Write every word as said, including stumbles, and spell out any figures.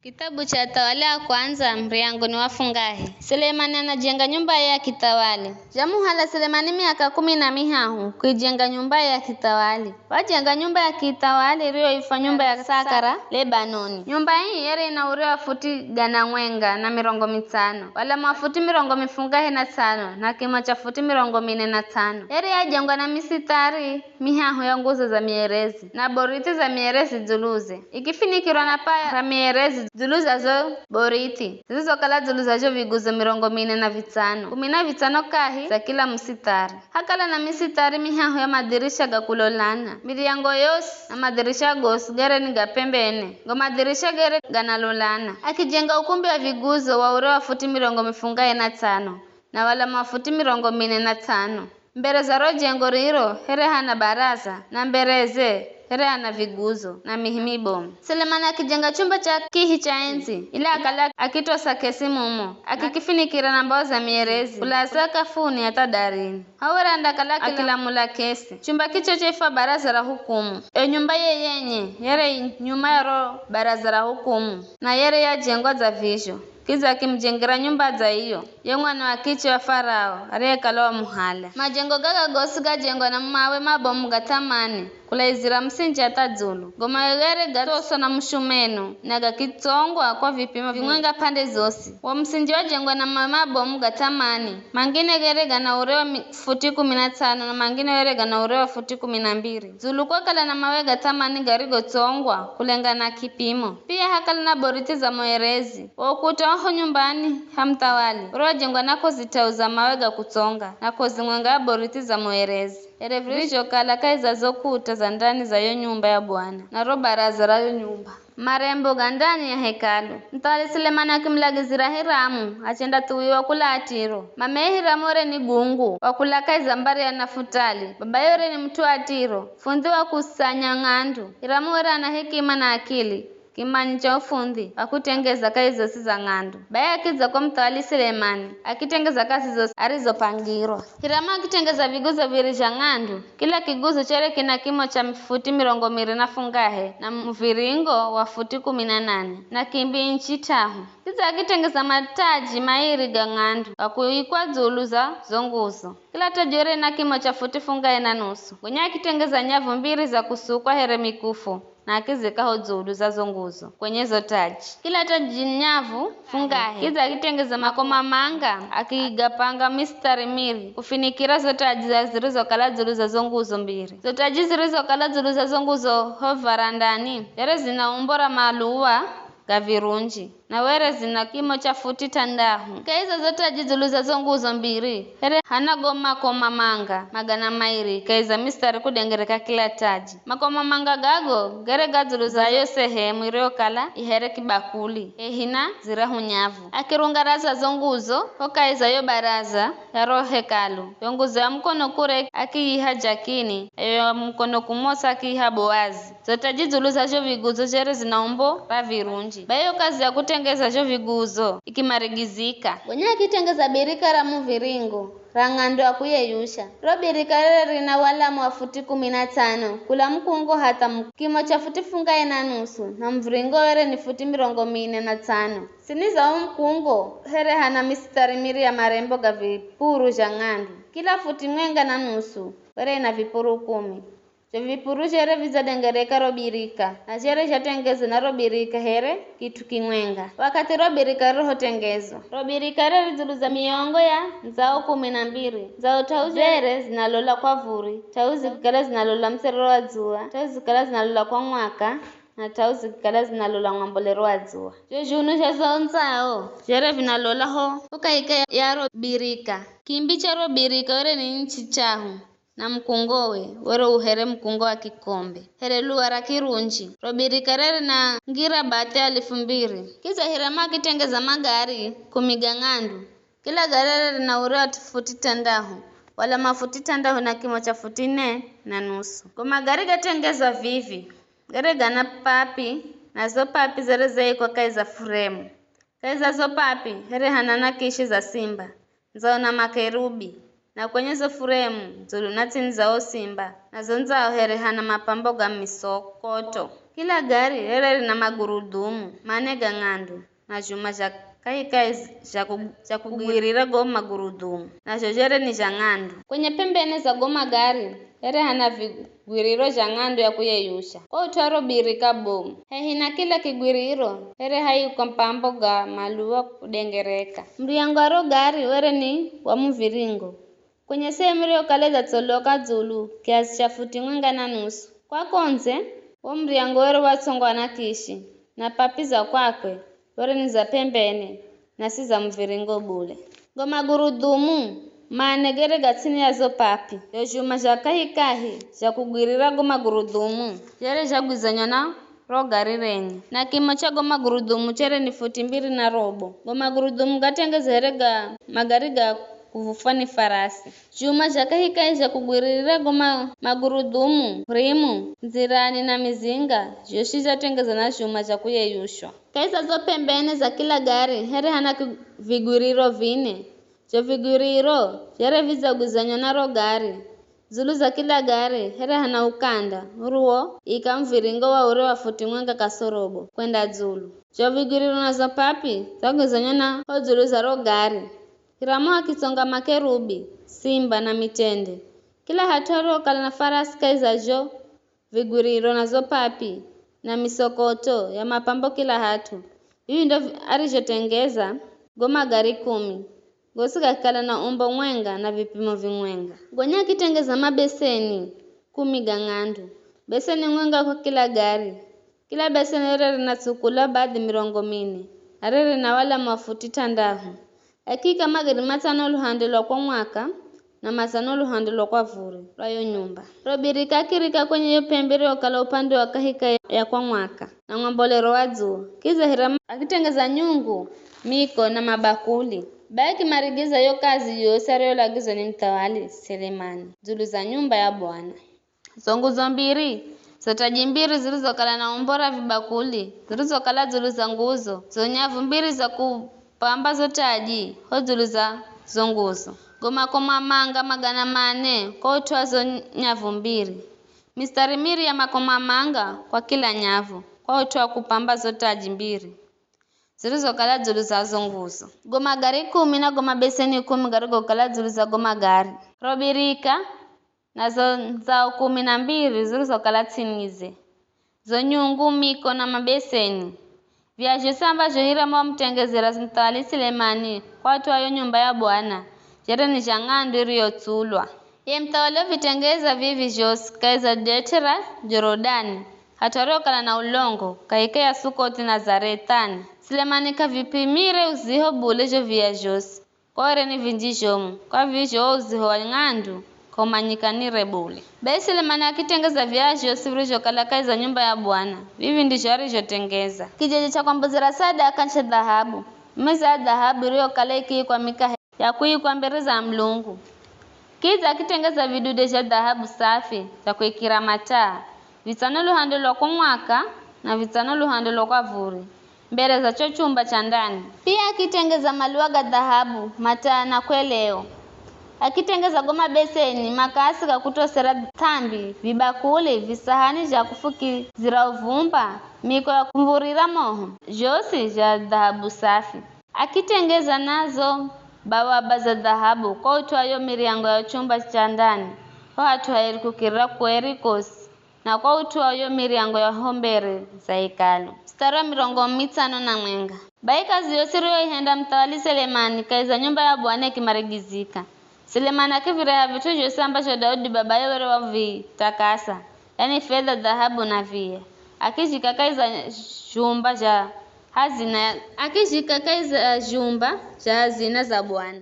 Kitabu cha Athawali a Kwandza, muriyango ni wa fungahe. Selemani anajenga nyumbaye ya kithawali. Zhamuhala Selemani miaka kumi na mihahu kuijenga nyumbaye ya kithawali. Wajenga nyumba ya kithawali iriyoifwa nyumba ya Sakara Lebanoni. Nyumba ii yere ina urewo wa futi gana mwenga na mirongo mitsano, walama wa futi mirongo mifungahe na tsano, na kimo cha futi mirongo mine na tsano. Yere yajengwa na misithari mihahu ya nguzo za mierezi, na boriti za mierezi dzuluze, ikifinikirwa na paa ra mierezi dzulu za zo boriti, zirizokala dzulu za zho viguzo mirongo mine na vitsano, kumi na vitsano kahi za kila musithari. Hakala na misithari mihahu ya madhirisha ga kulolana, miryango yosi na madhirisha gosi gere ni ga pembe ne, go madhirisha gere ganalolana. Akijenga ukumbi wa viguzo wa urewo wa futi mirongo mifungahe na tsano, na walama wa futi mirongo mine na tsano. Mbere za ro jengo riro here hana baraza, na mbereze here hana viguzo na mihi mibomu. Selemani akijenga chumba cha kihi cha endzi, ili akala akitosa k'esi mumo, akikifinikira na mbao za mierezi, kulaza sakafuni hatha darini. Haho were andakala akilamula k'esi. Chumba kicho chaifwa baraza ra hukumu. Yo nyumba ye yenye yere i nyuma ya ro baraza ra hukumu, na yere yajengwa dza vizho. Kidza akimujengera nyumba dza iyo ye mwana wa kiche wa Farao, ariyekala wamuhala. Majengo gaga gosi gajengwa na mawe mabomu ga thamani, kulaizira musinji hatha dzulu. Go mawe gere gatsoswa na mushumeno, na gakitsongwa kwa vipimo vimwenga pande zosi. Wo musinji wajengwa na mawe mabomu ga thamani, mangine gere gana urewo wa mi-, futi kumi na tsano, na mangine gere gana urewo wa futi kumi na mbiri. Dzulu kwakala na mawe ga thamani garigotsongwa kulengana na kipimo. Pia hakala na boriti za mwerezi. Wo ukuta wa ho nyumbani ha muthawali, uriwojengwa na ko zit'au za mawe ga kutsonga, na ko zimwenga ya boriti za mwerezi, here virizhokala kahi za zo kuta za ndani za yo nyumba ya Bwana, na ro baraza ra yo nyumba. Marembo ga ndani ya Hekalu. Muthawali Selemani akimulagizira Hiramu, achendathuwiwa kula Atiro. Mameye Hiramu were ni gungu, wa kula kahi za mbari ya Nafutali. Babaye were ni mut'u wa Atiro, fundhi wa kusanya ng'andu. Hiramu were ana hekima na akili, kimanyi cha ufundhi wa kutengeza kazi zosi za ng'andu. Baye akidza kwa muthawali Selemani, akitengeza kazi zosi arizopangirwa. Hiramu akitengeza viguzo viri zha ng'andu, kila kiguzo chere kina kimo cha futi mirongo miri na fungahe, na muviringo wa futi kumi na nane, na kimbi inchi t'ahu. Kidza akitengeza mataji mairi ga ng'andu ga kuikwa dzulu za zo nguzo. Kila taji were na kimo cha futi fungahe na nusu. Gonya akitengeza nyavu mbiri za kusukwa here mikufu, na akizika ho dzulu za zo nguzo, kwenye zo taji. Kila taji nyavu fungahe. Kidza akitengeza makomamanga, akigapanga misitari miri, kufinikira zo taji za zirizokala dzulu za zo nguzo mbiri. Zo taji zirizokala dzulu za zo nguzo ho varandani, zere zina umbo ra maluwa ga virunji, na were zina kimo cha futi t'andahu. Kahi za zo taji dzulu za zo nguzo mbiri, here hana go makomamanga magana mairi kahi za misitari kudengereka kila taji. Makomamanga gago gere ga dzulu za yo sehemu iriyokala i here kibakuli, hehi na zirahu nyavu. Akirunga ra za zo nguzo ho kahi za yo baraza ya ro Hekalu. Yo nguzo ya mukono kure akiiha Jakini, na yo ya mukono kumosi akiiha Boazi. Zo taji dzulu za zho viguzo zere zina umbo ra virunji. Bahi yo kazi ya kutengeza zho viguzo ikimarigizika. Gonya akitengeza birika ra muviringo ra ng'andu ya kuyeyusha. Ro birika rere rina walama wa futi kumi na tsano, kula mukungo hatha mu-, kimo cha futi fungahe na nusu, na muviringo were ni futi mirongo mine na tsano. Tsini za wo mukungo here hana misitari miri ya marembo ga vipuru zha ng'andu. Kila futi mwenga na nusu were ina vipuru kumi. Zho vipuru zhere vidzadengereka ro birika, na zhere zhatengezwa na ro birika here kit'u kimwenga. Wakathi ro birika rirohotengezwa, ro birika rere dzulu za miongo ya ndzao kumi na mbiri, ndzao t'ahu zhere zinalola kwa vuri, t'ahu zikikala zinalola muserero wa dzuwa, t'ahu zikikala zinalola kwa mwaka, na t'ahu zikikala zinalola mwambolero wa dzuwa. Zho zhunu zha zo ndzao zhere vinalola ho, ho kahika ya ro birika. Kimbi cha ro birika were ni inchi t'ahu, na mukungowe were u here mukungo wa kikombe, here luwa ra kirunji. Ro birika rere na ngira bathi alifu mbiri. Kidza Hiramu akitengeza magari kumi ga ng'andu. Kila gari rere rina urewo wa futi t'andahu, walama wa futi t'andahu na kimo cha futi ne na nusu. Go magari gatengezwa vivi, gere gana papi, na zo papi zere zaikwa kahi za furemu. Kahi za zo papi here hana nakishi za simba, ndzao na makerubi, na kwenye zo furemu, dzulu na tsini za wo simba, na zo ndzao here hana mapambo ga misokoto. Kila gari rere rina magurudhumu mane ga ng'andu, na zhuma zha kahikahi zha ku-, zha kugwirira go magurudhumu, nazho zhere ni zha ng'andu. Kwenye pembeni za go magari, here hana vigwiriro zha ng'andu ya kuyeyusha, kwa ut'u wa ro birika bomu. Hehi na kila kigwiriro, here haikwa mpambo ga maluwa kudengereka. Muryango wa ro gari were ni wa muviringo. Kwenye sehemu iriyokala idzatsoloka dzulu kiasi cha futi mwenga na nusu. Kwa kondze, wo muryango were watsongwa na kishi, na papi za kwakwe were ni za pembeni, na si za muviringo bule. Go magurudhumu mane gere ga ts'ini ya zo papi. Zho zhuma zha kahikahi zha kugwirira go magurudhumu zhere zhagwizanywa na ro gari renye, na kimo cha go magurudhumu chere ni futi mbiri na robo. Go magurudhumu gatengeza here ga magari ga kuvufwa ni farasi. Zhuma zha kahikahi zha kugwiririra go ma-, magurudhumu, rimu, ndzirani na mizinga, zhosi zhatengezwa na zhuma zha kuyeyushwa. Kahi za zo pembeni za kila gari here hana ki-, vigwiriro vine. Zho vigwiriro zhere vidzagwizanywa na ro gari. Dzulu za kila gari here hana ukanda uruwo ika muviringo wa ure wa futi mwenga kasorobo kwenda dzulu. Zho vigwiriro na zo papi zagwizanywa na ho dzulu za ro gari. Hiramu hakitsonga makerubi, simba na mitende. Kila hat'u harihokala na farasi kahi za zho vigwiriro na zo papi, na misokoto ya mapambo kila hat'u. Vivi ndo vi-, arizhotengeza go magari kumi, gosi gakikala na umbo mwenga na vipimo vimwenga. Gonya akitengeza mabeseni kumi ga ng'andu, beseni mwenga kwa kila gari. Kila beseni rere rina tsuku la badhi mirongo mine, na rere rina walama wa futi t'andahu. Akika magari matsano luhande lwa kwa mwaka, na matsano luhande lwa kwa vure lwa yo nyumba. Ro birika akirika kwenye yo pembe iriyokala upande wa kahika ya kwa mwaka, na ng'ombolero wa dzuwa. Kidza Hiramu akitengeza nyungu, miko, na mabakuli. Bai akimarigiza yo kazi yosi ariyolagizwa ni muthawali Selemani, dzulu za nyumba ya Bwana. Zo nguzo mbiri, zo taji mbiri zirizokala na umbo ra vibakuli, zirizokala dzulu za nguzo, zo nyavu mbiri za kupamba zo taji ho dzulu za zo nguzo. Go makomamanga magana mane kwa ut'u wa zo nyavu mbiri. Mistari miri ya makomamanga kwa kila nyavu, kwa ut'u wa kupamba zo taji mbiri zirizokala dzulu za zo nguzo. Go magari kumi na go mabeseni kumi garigokala dzulu za go magari. Ro birika, na zo ndzao kumi na mbiri zirizokala ts'inize, zo nyungu, miko na mabeseni. Via zhosi ambazho Hiramu wamutengezera muthawali Selemani kwa ut'u wa yo nyumba ya Bwana, zhere ni zha ng'andu iriyotsulwa. Ye muthawali wavitengeza vivi zhosi kahi za dethe ra Jorodani, hat'u harihokala na ulongo, kahika ya Sukothi na Zarethani. Selemani k'avipimire uziho bule zho via zhosi, kwa were ni vinji zhomu, kwa vizho wo uziho wa ng'andu k'aumanyikanire bule. Bai Selemani akitengeza via zhosi virizhokala kahi za nyumba ya Bwana, vivi ndizho arizhotengeza: kijeje cha kwambozera sadaka cha dhahabu, meza ya dhahabu iriyokala ikiikwa mikahe ya kuikwa mbere za Mulungu. Kidza akitengeza vidude zha dhahabu safi zha kuikira mataa, vitsano luhande lwa kwa mwaka na vitsano luhande lwa kwa vure, mbere za cho chumba cha ndani. Pia akitengeza maluwa ga dhahabu, mataa na kweleo. Akitengeza go mabeseni, makasi ga kutosera thambi, vibakuli, visahani zha kufukizira uvumba, miko ya kumvurira moho, zhosi zha dhahabu safi. Akitengeza nazo bawaba za dhahabu kwa ut'u wa yo miryango ya chumba cha ndani, ho hat'u haeri kukirira kueri kosi, na kwa ut'u wa yo miryango ya ho mbere za Hekalu. Mstari wa mirongo mitsano na mwenga. Bai kazi yosi iriyoihenda muthawali Selemani kahi za nyumba ya Bwana ikimarigizika. Selemani akivireha vit'u zhosi ambazho Daudi babaye were wavitakasa, yani fedha, dhahabu na via, akizhika kahi za zhumba zha hazina, akizhika kahi za zhumba zha hazina za Bwana.